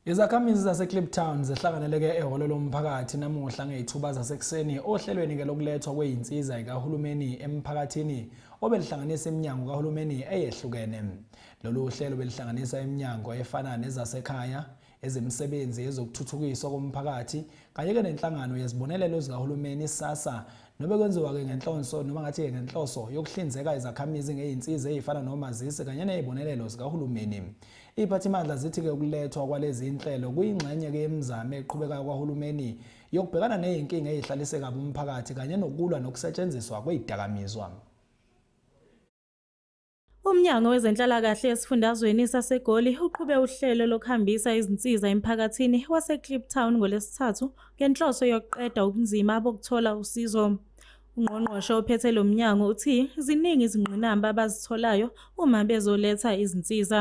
Izakhamizi zaseKliptown zihlanganeleke ehholo lomphakathi namuhla ngezithuba zasekuseni ohlelweni-ke lokulethwa kwey'nsiza zikahulumeni emphakathini obelihlanganisa iminyango kahulumeni eyehlukene. Lolu hlelo belihlanganisa iminyango efana nezasekhaya, ezemisebenzi, ezokuthuthukiswa komphakathi kanye-ke nenhlangano yezibonelelo zikahulumeni iSASSA nobekwenziwa-ke ngenhlonso noma ngathi-ke ngenhloso yokuhlinzeka izakhamizi ngey'nsiza ey'fana nomazisi kanye ney'bonelelo zikahulumeni. Iy'phathimandla zithi-ke ukulethwa kwalezi nhlelo kuyingxenye-ke yemizamo eqhubekayo kwahulumeni yokubhekana ney'nkinga ey'hlalise kabi umphakathi kanye nokulwa nokusetshenziswa kwey'dakamizwa. Umnyango wezeNhlalakahle esifundazweni saseGoli uqhube uhlelo lokuhambisa izinsiza emphakathini waseKliptown ngoLwesithathu ngenhloso yokuqeda ubunzima bokuthola usizo. Ungqongqoshe ophethe lo mnyango uthi ziningi izingqinamba abazitholayo uma bezoletha izinsiza.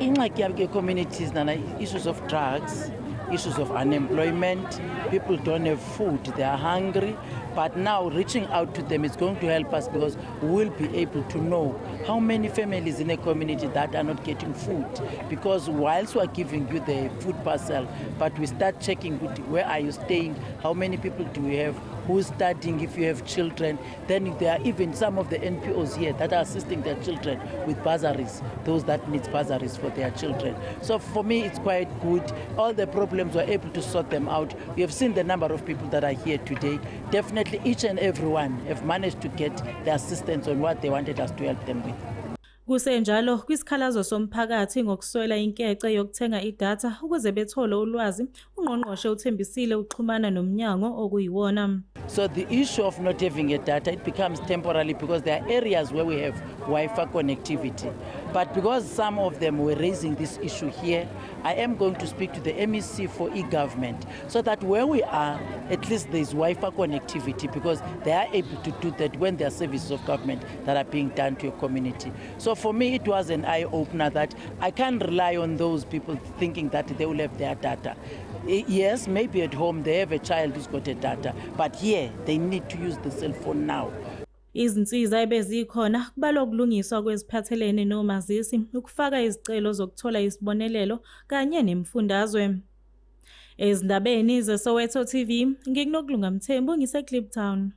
Ingxaki yam ke-communities nana, issues of drugs, issues of unemployment. People don't have food, they are hungry. But now reaching out to them is going to help us because we'll be able to know how many families in a community that are not getting food. Because whilst we are giving you the food parcel, but we start checking where are you staying, how many people do you have, who's studying, if you have children. Then there are even some of the NPOs here that are assisting their children with bursaries, those that need bursaries for their children. So for me, it's quite good. All the problems, we're able to sort them out. We have seen the number of people that are here today. Definitely each and every one have managed to get the assistance on what they wanted us to help them with. Kusenjalo kwisikhalazo somphakathi ngokuswela inkece yokuthenga idatha ukuze bethole ulwazi, ungqongqoshe uthembisile ukuxhumana nomnyango okuyiwona. So the issue of not having a data, it becomes temporarily because there are areas where we have Wi-Fi connectivity. But because some of them were raising this issue here, I am going to speak to the MEC for e-government so that where we are, at least there is Wi-Fi connectivity, because they are able to do that when there are services of government that are being done to a community. So for me, it was an eye-opener that I can't rely on those people thinking that they will have their data. Yes, maybe at home they have a child who's got a data, but here they need to use the cell phone now. Izinsiza ebezikhona kubalwa ukulungiswa kweziphathelene nomazisi, ukufaka izicelo zokuthola isibonelelo kanye nemifundazwe. Ezindabeni zeSoweto TV, nginguNokulunga Mthembu, ngiseKliptown.